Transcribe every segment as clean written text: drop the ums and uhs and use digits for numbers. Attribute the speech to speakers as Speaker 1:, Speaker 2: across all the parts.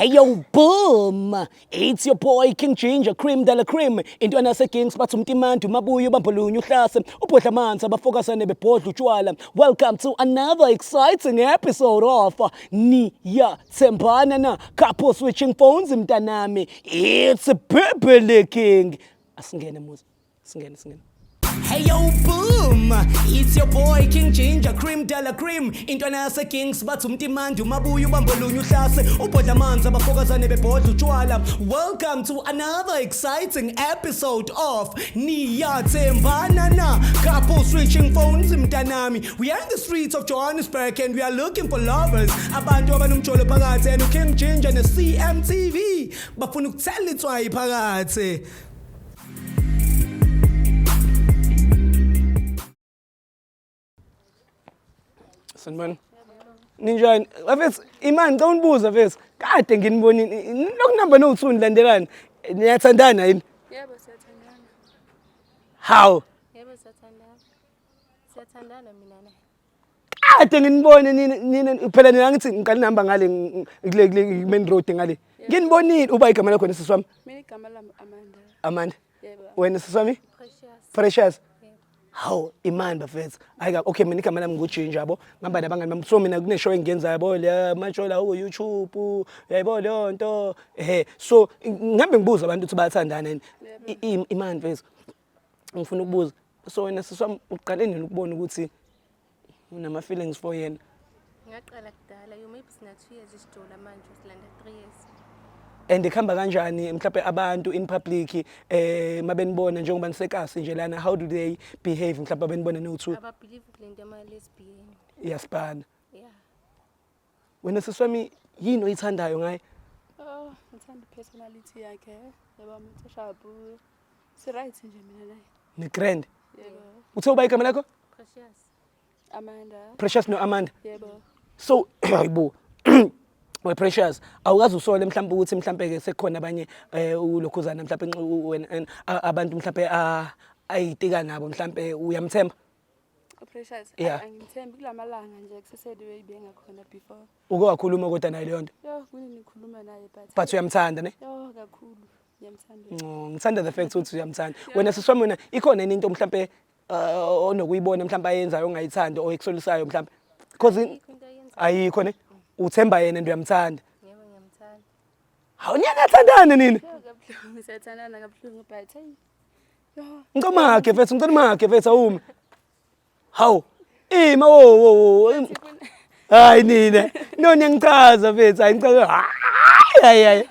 Speaker 1: Hey yo, boom! It's your boy King Ginger, Cream de la Cream. Intwana yaseKings bathi umtimandi umabuye ubambolunya uhlase ubhodla amanzi abafokasane bebhodla utshwala. Welcome to another exciting episode of Niyathembana Na Couple Switching Phones mntanami. It's Bibili King. Asingene muzi. Singene singene. Hey yo boom, it's your boy King Ginger Cream de la Cream. Intwana yase Kings bathi umtimandi umabuye ubambolunya uhlase ubhodla amanzi abafokazane bebhodla utshwala. Welcome to another exciting episode of Niyathembana Na Couple Switching Phones mntanami. We are in the streets of Johannesburg and we are looking for lovers. Abantu abanomjolo phakathi and King Ginger ne CMTV bafuna ukuthela itswayi phakathi. Sanibona. Ninjani? Bafethu imani ngicela unibuza mfethu. Kade nginibonile lokhu number no 2 nilandelana. Niyathandana yini?
Speaker 2: Yebo siyathandana.
Speaker 1: How?
Speaker 2: Yebo siyathandana. Siyathandana mina naye.
Speaker 1: Kade nginibone nina nina phela nina ngithi ngiqale nihamba ngale kule kule main road ngale. Nginibonile uba igama lakho sisi wami?
Speaker 2: Mina igama lami Amanda.
Speaker 1: Amanda.
Speaker 2: Yebo.
Speaker 1: Wena sisi wami?
Speaker 2: Precious.
Speaker 1: Precious. Hawu imani bafethu. Hayi ka okay mina igama lami nguJinja yabo. Ngihamba nabangani bami. So mina kune show engiyenzayo yabo le mashow la ku YouTube. Uyayibona leyo nto. Ehhe so ngihambe ngibuza abantu ukuthi bayathandana yini. Imani mfethu. Ngifuna ukubuza. So wena sisi wami uqale nini ukubona ukuthi unama feelings for yena?
Speaker 2: Ngaqala kudala, you maybe sina 2 years isijola manje silanda 3 years.
Speaker 1: And kuhamba kanjani mhlawumbe abantu in public eh mabenibona njengoba nisekasi nje lana how do they behave mhlawumbe benibona no2
Speaker 2: Ababelieve kule nto yama lesbian.
Speaker 1: iyasipana.
Speaker 2: Yeah.
Speaker 1: Wena sisi wami yini oyithandayo ngaye?
Speaker 3: Oh, ngithanda i-personality yakhe. Yebo, umuntu oshapu. Si-right nje mina naye.
Speaker 1: Ni grand.
Speaker 3: Yebo.
Speaker 1: Uthe uba igama lakho?
Speaker 2: Precious.
Speaker 3: Amanda.
Speaker 1: Precious no Amanda.
Speaker 3: Yebo.
Speaker 1: So hayibo. We Precious, awukaze usole mhlawumbe ukuthi mhlawumbe ke sekukhona abanye eh ulokhuzana mhlawumbe wena abantu mhlawumbe ayitika nabo mhlawumbe uyamthemba?
Speaker 3: UPrecious,
Speaker 1: Yeah.
Speaker 3: angimthembi kulamalanga nje kusesele way bengakhona before.
Speaker 1: Uke wakhuluma kodwa naye leyo nto.
Speaker 3: Yo, kunini ngikhuluma naye but
Speaker 1: But uyamthanda ne?
Speaker 3: Yo, kakhulu. Ngiyamthanda.
Speaker 1: Oh, ngithanda the fact ukuthi uyamthanda. Wena sisi wami wena ikhona yini into mhlambe onokuyibona mhlambe ayenzayo ongayithandi or ekusolisayo mhlambe? Because
Speaker 2: Ayikho into ayenzayo.
Speaker 1: ayikho ne? Uthemba yena and uyamthanda.
Speaker 2: Yebo ngiyamthanda.
Speaker 1: Hawu niyathandana nini?
Speaker 3: Yo, kabuhlungu siyathandana kabuhlungu but hey. Yo,
Speaker 1: Ngicela umakhe mfethu, ngicela umakhe mfethu awume. Hawu. Ima wo wo wo. Hayi nina. No niyangichaza mfethu, hayi ngichaza. Hayi hayi hayi.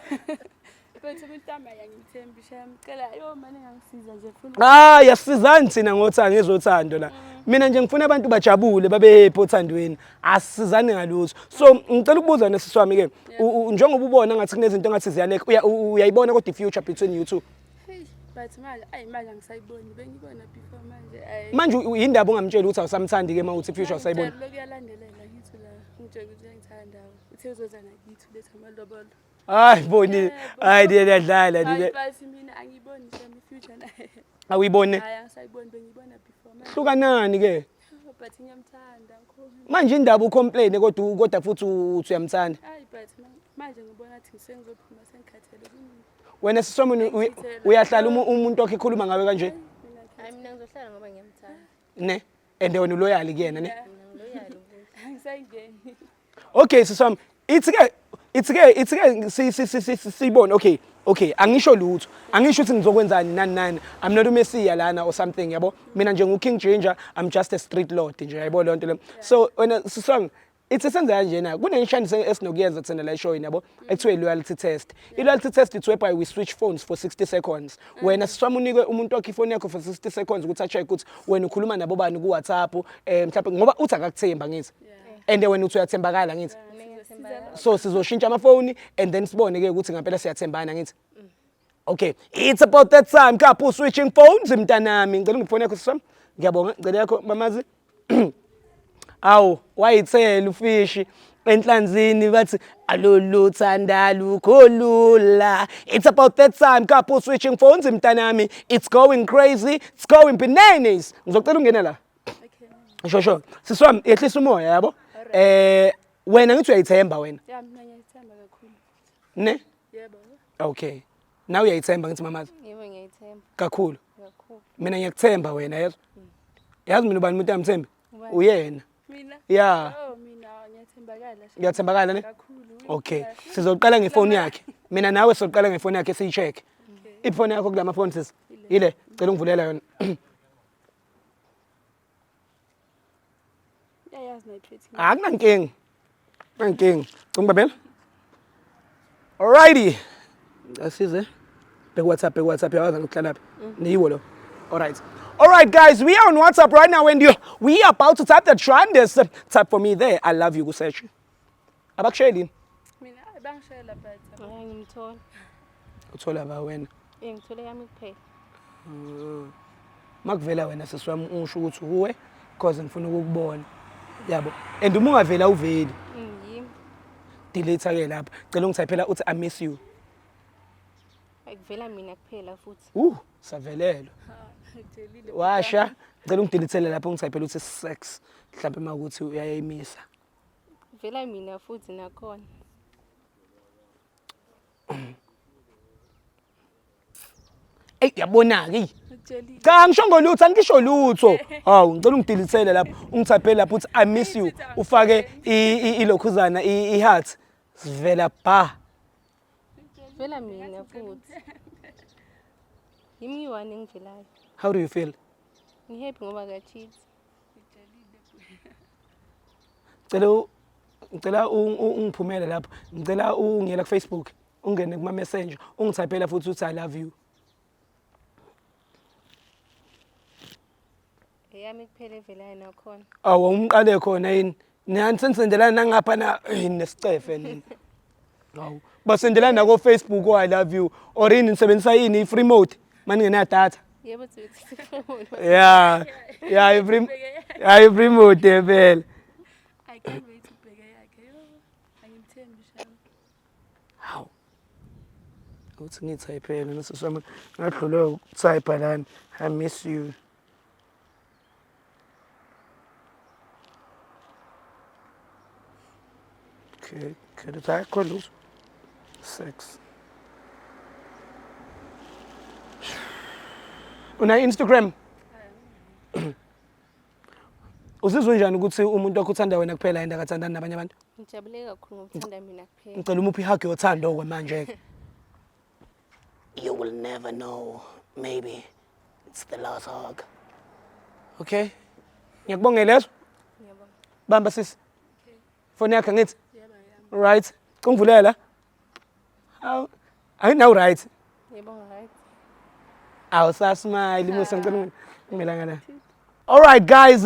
Speaker 3: but umuntu angimthembi shame. Cela yo manje ngangisiza nje funa.
Speaker 1: Hayi asisizani thina ngothando ngezothando la. Mina nje ngifuna abantu bajabule babe happy othandweni. Asisizani ngalutho. So ngicela ukubuza nesisi wami ke njengoba ubona ngathi kunezinto engathi ziyaleka uyayibona kodwa i-future between you two.
Speaker 3: Hey, but manje ayi manje angisayiboni bengibona before manje ayi.
Speaker 1: Manje yindaba ungamtsheli ukuthi awusamthandi ke uma uthi i-future awusayiboni.
Speaker 3: Lokhu kuyalandelela ngithi la ngitshela ukuthi uyangithanda. Uthe uzoza nakithi uletha amalobolo.
Speaker 1: Hayi boni, hayi niyadlala
Speaker 3: Hayi
Speaker 1: nina.
Speaker 3: but mina angiyiboni shame i-future naye.
Speaker 1: Awuyibone.
Speaker 3: Hayi angisayiboni bengiyibona before manje.
Speaker 1: Hlukanani ke?
Speaker 3: But ngiyamthanda ngikhona.
Speaker 1: Manje indaba ucomplain kodwa kodwa futhi uthi uyamthanda.
Speaker 3: Hayi but manje ngibona ukuthi sengizophuma sengikhathele kunini.
Speaker 1: Wena sisi wami uyahlala umuntu wakhe ekhuluma ngawe kanje
Speaker 3: Mina
Speaker 2: Hayi mina ngizohlala ngoba ngiyamthanda.
Speaker 1: ne? And wena uloyal kuyena ne?
Speaker 2: Mina ngiloyal kuye.
Speaker 3: angisayingeni.
Speaker 1: Okay sisi wami, ithi ke ithi ke ithi ke si si si si sibone okay okay angisho lutho angisho ukuthi ngizokwenzani nani nani I'm not umesiya lana or something yabo mina nje ngu King Ginger I'm just a street lord nje yabo leyo nto le so wena sisi wami ithi senze kanjena kunenshani esinokuyenza thina la eshowini yabo ekuthiwa i-loyalty test i-loyalty test it's whereby we switch phones for 60 seconds wena sisi wami unike umuntu wakho ifoni yakho for 60 seconds ukuthi a-check ukuthi wena ukhuluma nabo bani ku-WhatsApp eh mhlawumbe ngoba uthi akakuthemba ngithi and wena uthi uyathembakala ngithi
Speaker 2: Mina ngiyathembakala.
Speaker 1: so sizoshintsha amafoni and then sibone ke ukuthi ngempela siyathembana ngithi okay it's about that time couple switching phones mntanami ngicela ungiphe ifoni yakho sisi wami ngiyabonga ngicela yakho mamazi awu wayithela ufishi enhlanzini bathi aloluthanda lukho lula it's about that time couple switching phones mntanami it's going crazy it's going bananas ngizocela ungene la
Speaker 3: Okay.
Speaker 1: sho sho sisi wami yehlisa umoya yabo eh wena ngithi uyayithemba wena
Speaker 3: Ya mina ngiyayithemba kakhulu.
Speaker 1: Ne?
Speaker 3: Yebo.
Speaker 1: Okay. Nawe uyayithemba ngithi mamazi?
Speaker 2: Yebo ngiyayithemba.
Speaker 1: Kakhulu.
Speaker 2: Kakhulu.
Speaker 1: Mina ngiyakuthemba wena yezwa. Yazi mina ubani umuntu amthembe?
Speaker 2: Ubani?
Speaker 1: Uyena.
Speaker 3: Mina?
Speaker 1: Yeah.
Speaker 3: Oh mina ngiyathembakala.
Speaker 1: Uyathembakala ne?
Speaker 3: Kakhulu.
Speaker 1: Okay. Sizoqala ngefoni yakhe. Mina nawe sizoqala ngefoni yakhe siyi-check. Ifoni yakho kulama phone sis. Ile, cela ungivulela yona.
Speaker 3: Iyayazi nayiphethe.
Speaker 1: Akunankinga. Akunankinga. Cela ungibambela. Alrighty. Asize. Bheka WhatsApp, bheka WhatsApp yawazi ukuhlala lapha. Niyiwo lo. Alright. Alright guys, we are on WhatsApp right now and we are about to type the trendest. Type for me there. I love you kusearch. Abakushayeli yini?
Speaker 3: Mina hayi bangishayela but
Speaker 2: Hayi ngimthola.
Speaker 1: Uthola ba wena.
Speaker 2: Eh ngithole yami kuphela.
Speaker 1: Makuvela wena sisi wami usho ukuthi uwe because ngifuna ukukubona. Yabo. And uma ungavela awuveli.
Speaker 2: Yimi.
Speaker 1: Delete ke lapha. Cela ungithayiphela uthi I miss you.
Speaker 2: Akuvela mina kuphela futhi.
Speaker 1: Savelelwa.
Speaker 3: Ngitshelile.
Speaker 1: Washa, ngicela ungidilithele lapho ungithayiphele uthi sex. Mhlawumbe makuthi uyayimisa.
Speaker 2: Vela mina futhi nakhona.
Speaker 1: Ey yabona ke.
Speaker 3: Ngitshelile.
Speaker 1: Cha ngisho ngolutho angisho lutho. Hawu ngicela ungidilithele lapho ungithayiphele lapho uthi I miss you ufake ilokhuzana i-heart. Sivela ba.
Speaker 2: Vela mina futhi. Yimi ngiyi-one engivelayo.
Speaker 1: How do you feel?
Speaker 2: Ngi-happy ngoba ka-cheat.
Speaker 1: Ngicela ngicela ungiphumele lapho. Ngicela ungiyela ku Facebook, ungene kuma Messenger, ungithayiphela futhi uthi I love you.
Speaker 2: Eyami kuphela evelayo nakhona.
Speaker 1: Awu umqale khona yini? Nani senisendelana nangapha na nesicefe nini? Hawu. Basendelana nako Facebook oh I love you or yini nisebenzisa yini i-free mode maningena data.
Speaker 2: Yebo sibethile.
Speaker 1: Yeah. Yeah, i-free yeah, i-free mode phela.
Speaker 3: I can't wait ubheke yakhe. Yo, angimthembi shame.
Speaker 1: Hawu. Uthi ngithayiphele nosisi wami ngadlulwe ukuthayipha lana. I miss you. Okay, khetha akho lutho. Sex. Una Instagram? Uzizwa njani ukuthi umuntu wakho uthanda wena kuphela and akathandani nabanye abantu?
Speaker 2: Ngijabule kakhulu ngokuthanda mina kuphela.
Speaker 1: Ngicela umuphe i-hug yothando kwamanje ke. You will never know. Maybe it's the last hug. Okay? Ngiyakubongela leso.
Speaker 2: Ngiyabonga.
Speaker 1: Bamba sisi. Foni yakhe ngithi.
Speaker 3: Yebo yami.
Speaker 1: Right. Ungivulela. Hawu. Ayinawu right.
Speaker 2: Ngiyabonga right.
Speaker 1: Awusasmile Musa ngicela ngimela ngala. All right guys,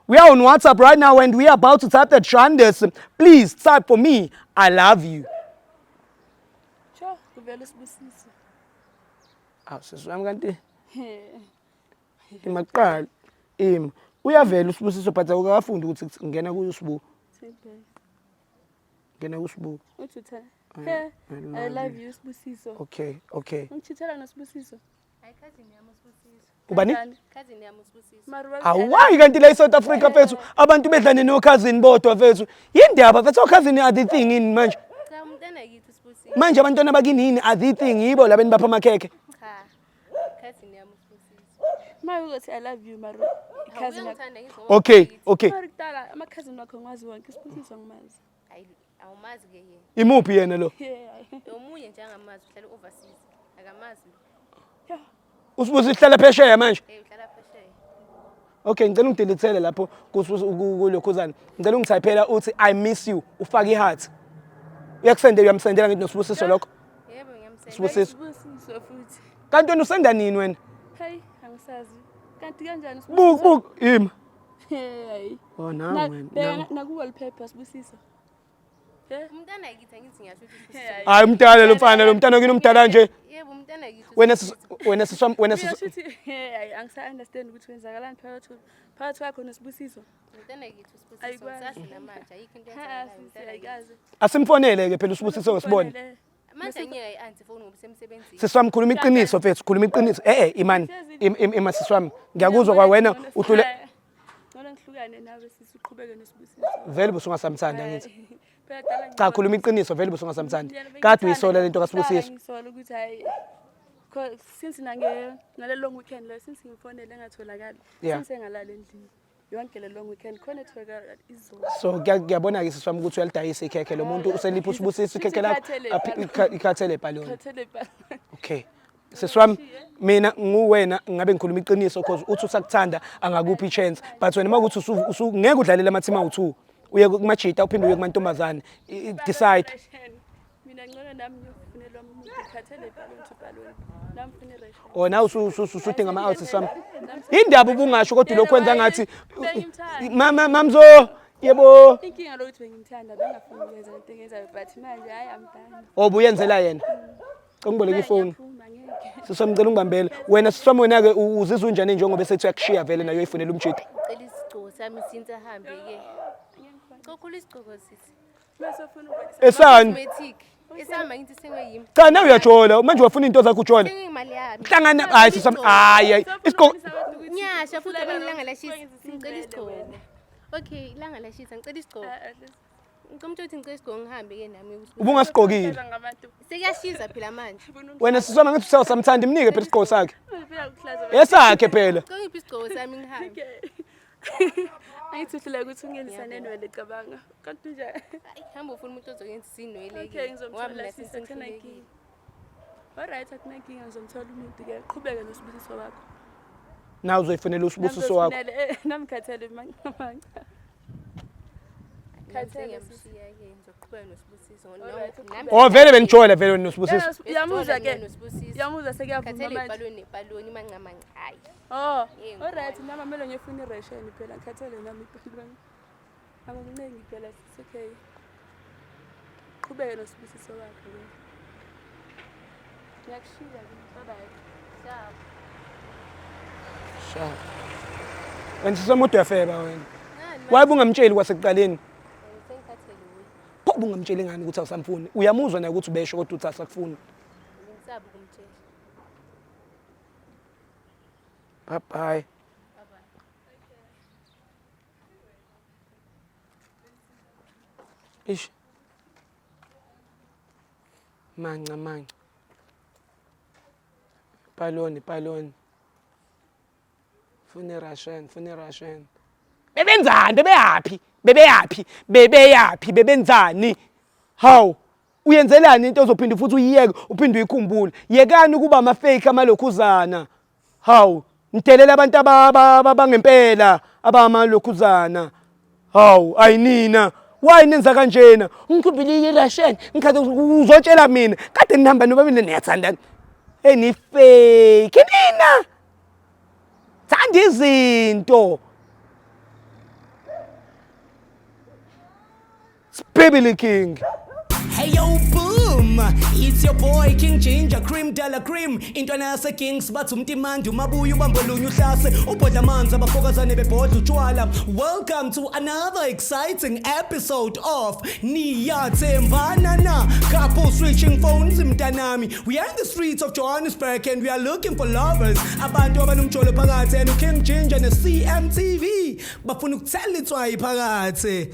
Speaker 1: we are on WhatsApp right now and we are about to type the trendest. Please type for me. I love you.
Speaker 3: Sure, kuvela uSibusiso.
Speaker 1: Awu sisi wami kanti imaqala ima uyavela uSibusiso but awukafundi ukuthi ngena kuyo uSibu.
Speaker 3: Sibheke.
Speaker 1: Ngena kuSibu.
Speaker 3: Uthi uthanda. He, I love you Sibusiso.
Speaker 1: Okay, okay.
Speaker 3: Ungithithela noSibusiso.
Speaker 2: Hayi cousin yami uSibusiso.
Speaker 1: Ubani?
Speaker 3: Kanjani?
Speaker 2: Cousin yami uSibusiso.
Speaker 3: Mara wathi I
Speaker 1: Awu
Speaker 3: love
Speaker 1: why kanti la eSouth Africa fethu abantu bedlane no cousin bodwa fethu. Yindaba fethu o cousin are the thing yini manje?
Speaker 2: Cha umntana kithi uSibusiso.
Speaker 1: Manje abantwana bakini yini are the thing yibo laba enibapha amakhekhe.
Speaker 2: Cha. Cousin yami uSibusiso.
Speaker 3: Mara uzothi I love you mara cousin yakho.
Speaker 2: Uyangithanda ngithi ngoba
Speaker 1: Okay, okay.
Speaker 3: Mara kudala ama cousin wakho ngiwazi wonke uSibusiso ngimazi.
Speaker 2: Hayi awumazi ke yena.
Speaker 1: Imuphi yena lo?
Speaker 3: Yeah.
Speaker 2: Omunye nje angamazi uhlala overseas. Akamazi lo.
Speaker 3: Yeah.
Speaker 1: Usibusiso uhlala phesheya manje.
Speaker 2: Eh uhlala phesheya.
Speaker 1: Okay, ngicela ungidilithele lapho kulokhuzana. Ngicela ungithayiphela uthi I miss you, ufake i-heart. Uyakusendela uyamsendela ngithi noSibusiso lokho.
Speaker 2: Yebo ngiyamsenda.
Speaker 1: Sibusiso.
Speaker 3: Sibusiso futhi.
Speaker 1: Kanti wena usenda nini wena?
Speaker 3: Hey, angisazi. Kanti kanjani
Speaker 1: Buk buk ima.
Speaker 3: Hey.
Speaker 1: Oh nawe wena.
Speaker 3: Bheka naku wallpaper Sibusiso. Eh?
Speaker 2: Umntana kithi angithi ngiyasho ukuthi uSibusiso.
Speaker 3: Hey.
Speaker 1: Hayi umdala lo mfana lo mntana kini umdala nje.
Speaker 2: Yebo umntana kithi.
Speaker 1: Wena sis wena siswami wena sis
Speaker 3: Uyasho ukuthi hey, angisa understand ukuthi kwenzakalani phakathi kwakho noSibusiso.
Speaker 2: Umntana kithi uSibusiso.
Speaker 3: Ayikwazi.
Speaker 2: Ngisasho namanje ayikho into
Speaker 3: Ha,
Speaker 2: eyenzakalayo.
Speaker 3: sisi
Speaker 2: umntana kithi.
Speaker 3: ayikazi.
Speaker 1: Asimfonele ke phela uSibusiso ngesibone.
Speaker 2: Manje angeke ayi-answer ifoni ngoba usemsebenzini.
Speaker 1: Siswami khuluma iqiniso mfethu, khuluma iqiniso. Eh eh imani ima siswami. Ngiyakuzwa kwawena uhlule
Speaker 3: Ngcono ngihlukane nawe sisi uqhubeke noSibusiso.
Speaker 1: Vele busungasamthanda ngithi.
Speaker 3: Phela kudala
Speaker 1: Cha, khuluma iqiniso vele, ubusungasamthandi. Kade uyisola lento kaSibusiso.
Speaker 3: Ngisola ukuthi hayi, since nange ngale long weekend lo, since ngimfonele engatholakali, since engalala endlini yonke le long weekend, khona etholakala izolo.
Speaker 1: So kuyabona-ke, sisi wami, ukuthi uyalidayisa ikhekhe lo muntu, uselipha uSibusiso ikhekhe lakho.
Speaker 3: Ikhathele.
Speaker 1: Ikhathele ibhaloni.
Speaker 3: Khathele ibhaloni.
Speaker 1: Okay, sisi wami, mina nguwena ngabe ngikhuluma iqiniso, cause uthi usakuthanda, angakuphi i-chance, but wena uma kuthi ngeke udlalele amathim awu-two, uye kumajita uphinde uye kumantombazane. Decide.
Speaker 3: Mina ngcono nami ngiyofunela umuntu, ikhathele ibhaloni to ibhaloni, nami ngifuna i-ration.
Speaker 1: Or nawe usudinga ama-out, sisi wami. Indaba ubungasho, kodwa lokhu wenza ngathi
Speaker 3: Bengimthanda.
Speaker 1: Mamzo, yebo.
Speaker 3: Inkinga lokuthi bengimthanda, bengafuni ukuyenza lento engiyenzayo, but manje hhayi, I'm done.
Speaker 1: Obuyenzela yena. Cela ngiboleke ifoni.
Speaker 3: Ngiyaphuma, ngeke.
Speaker 1: Sisi wami, ngicela ungibambele. Wena sisi wami, wena-ke uzizwa unjani njengoba esethi uyakushiya vele nayo uyifunela umjita?
Speaker 2: Ngicela isigqoko sami since ahambe-ke. Cokhula isigqoko, sisi.
Speaker 3: Mase ufuna ukubonisa.
Speaker 1: Esani?
Speaker 2: Cosmetic. Esami, angithi sengiyimi.
Speaker 1: Cha, nawe uyajola manje, wafuna iy'nto zakho ujola.
Speaker 2: Sengiyimali yami.
Speaker 1: Hlangana, hayi sisi wami, hayi hayi, isigqoko.
Speaker 2: Ngiyasha futhi, abanye ilanga lashisa. Ngicela isigqoko. Okay, ilanga lashisa, ngicela isigqoko. Ngicela ukuthi ngicela isigqoko ngihambe-ke nami.
Speaker 1: Ubungasigqokile.
Speaker 3: Ngabantu.
Speaker 2: Sekuyashiza phela manje.
Speaker 1: Wena sisi wami, angithi usasamthanda, imnike phela isigqoko sakhe.
Speaker 3: Phela kuhlaza.
Speaker 1: Esakhe phela.
Speaker 2: Ngicela ngiphi isigqoko sami ngihambe.
Speaker 3: Angithi uhluleka ukuthi ungenisa nenwele, cabanga. Kanti nje.
Speaker 2: Hayi, hamba ufuna umuntu ozoyenza isinwele-ke.
Speaker 3: Okay,
Speaker 2: Ngoba
Speaker 3: ngizomthola
Speaker 2: mina
Speaker 3: sisi,
Speaker 2: sengihlulekile.
Speaker 3: akunankinga. Alright, akunankinga, ngizomthola umuntu ke. Qhubeke nosibusiso wakho.
Speaker 1: Nawe uzoyifunela uSibusiso wakho.
Speaker 3: Nami khathele manca. Khathele, sisi.
Speaker 2: Sengiyamshiya-ke, ngizoqhubeka noSibusiso.
Speaker 3: Alright,
Speaker 2: Nami-
Speaker 1: Oh, vele benijola vele wena noSibusiso.
Speaker 3: Uyamuzwa ke?
Speaker 2: Nosibusiso.
Speaker 3: Uyamuzwa, sekuyavuma
Speaker 2: Khathele
Speaker 3: manje.
Speaker 2: ibhaloni nebhaloni mancamanca, hayi.
Speaker 3: Oh,
Speaker 2: Yebo.
Speaker 3: alright, nami kumele ngiyofuna i-ration phela, ngikhathele nami ibhaloni. Akukuningi phela, sisi, okay. Qhubeke nosibusiso wakho ke. Ngiyakushiya ke. Bye bye.
Speaker 2: Sharp.
Speaker 1: Sharp. Wena sisi wami, uyafeba wena.
Speaker 2: Ngani?
Speaker 1: Why bungamtsheli kwasekuqaleni?
Speaker 2: Sengikhathele wuye.
Speaker 1: Pho bungamtsheli ngani ukuthi awusamfuni? Uyamuzwa naye ukuthi ubesho, kodwa uthi asakufuni.
Speaker 2: Ngisaba ukumtshela.
Speaker 1: Bye bye.
Speaker 2: Bye bye.
Speaker 1: Ish. Manca manca. Paloni paloni. Fune Russian, fune Russian. Bebenzani? Bebeyaphi? Bebeyaphi? Bebeyaphi? Bebenzani? Hawu. Uyenzelani into ozophinda futhi uyiyeke, uphinde uyikhumbule? Yekani ukuba ama fake, amalokhuzana. Hawu, nidelela abantu abangempela abamalokhuzana. Hawu, ayinina. Why nenza kanjena? Ngikhumbile i-Russian, ngikhathi uzotshela mina. Kade nihamba nobabili niyathandana. Hey, ni fake nina. Thanda izinto. Spibili King.
Speaker 4: Hey yo, boom! It's your boy King Ginger Cream Della Cream. Intwana yase Kings, bathi umtimandi umabuya ubambo lunye uhlase ubhodla amanzi abafokazane bebhodla utshwala. Welcome to another exciting episode of Niyathembana Na Couple Switching Phones, mntanami. We are in the streets of Johannesburg and we are looking for lovers. Abantu abanomjolo phakathi, and King Ginger ne CMTV bafuna ukuthela itswayi phakathi.